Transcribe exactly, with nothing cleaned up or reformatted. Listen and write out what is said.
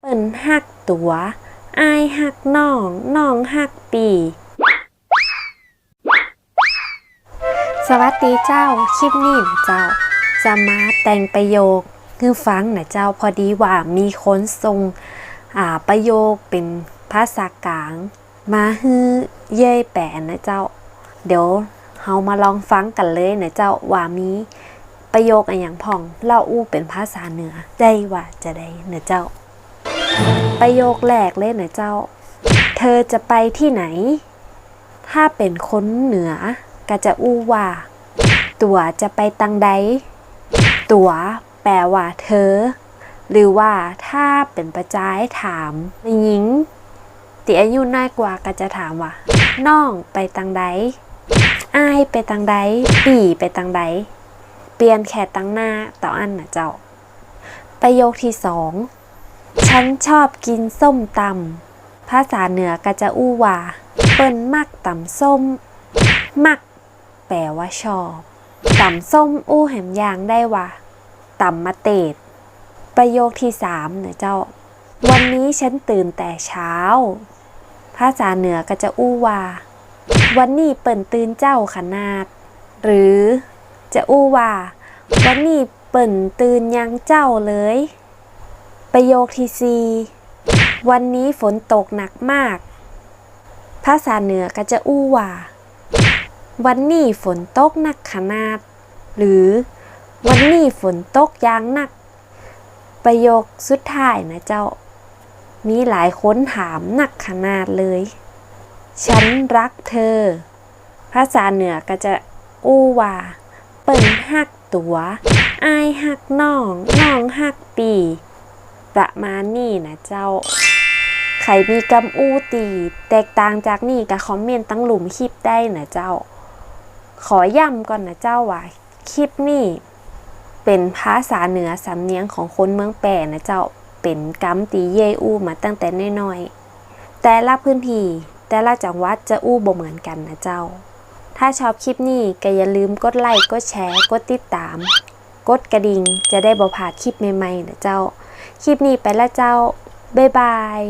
ปิ้นฮักตั๋ว อ้ายฮักน้อง น้องฮักปี้ สวัสดีเจ้า คลิปนี้นะเจ้า จะมาแต่งประโยคหื้อฟังนะเจ้า พอดีว่ามีคนส่ง อ่า ประโยคเป๋นภาษากลาง มาหื้อเย้ยแป๋นะเจ้า เดี๋ยวเฮามาลองฟังกั๋นเลยนะเจ้า ว่ามีประโยคอะหยังพ่อง แล้วอู้เป๋นภาษาเหนือได้ว่าจาใดนะเจ้า ประโยคแรกเลยนะเจ้า เธอจะไปที่ไหน ถ้าเป๋นคนเหนือก็จะอู้ว่า ตั๋วจะไปตังใด ตั๋ว แปลว่าเธอ หรือว่าถ้าเป๋นป้อจายถามแม่ญิงตี้อายุน้อยกว่าก็จะถามว่า น้องไปตังใด อ้ายไปตังใด ปี้ไปตังใด เปลี่ยนแค่ตังหน้าเต้าอั้นนะเจ้า ประโยคที่สอง ฉันชอบกินส้มตำ ภาษาเหนือก็จะอู้ว่า เปิ้นมักต๋ำส้ม มัก แปลว่าชอบ ต๋ำส้มอู้แหมอย่างได้ว่า ต๋ำมะเตด ประโยคที่สามนะเจ้า วันนี้ฉันตื่นแต่เช้า ภาษาเหนือก็จะอู้ว่า วันนี้เปิ้นตื่นเจ๊าขนาด หรือจะอู้ว่า วันนี้เปิ้นตื่นอย่างเจ๊าเลย ประโยคที่สี่ วันนี้ฝนตกหนักมาก ภาษาเหนือก็จะอู้ว่า วันนี้ฝนตกหนักขนาด หรือ วันนี้ฝนตกอย่างหนัก ประโยคสุดท้ายนะเจ้า มีหลายคนถามหนักขนาดเลย ฉันรักเธอ ภาษาเหนือก็จะอู้ว่า เปิ้นฮักตั๋ว อ้ายฮักน้อง น้องฮักปี้ ประมาณนี้นะเจ้า ใผมีกำอู้ตี้แตกต่างจากนี้ก็คอมเมนต์ตังลุ่มคลิปได้นะเจ้า ขอย้ำก่อนนะเจ้าว่า คลิปนี้เป๋นภาษาเหนือสำเนียงของคนเมืองแป้นะเจ้า เป๋นกำตี้เย้ยอู้มาตั้งแต่น้อยๆ แต่ละพื้นที่ แต่ละจังหวัดจะอู้บ่เหมือนกั๋นนะเจ้า ถ้าชอบคลิปนี้ก็อย่าลืมกดไลก์ กดแชร์ กดติดตาม กดกระดิ่ง จะได้บ่พลาดคลิปใหม่ๆ นะเจ้า คลิปนี้ไปละเจ้า บ๊ายบาย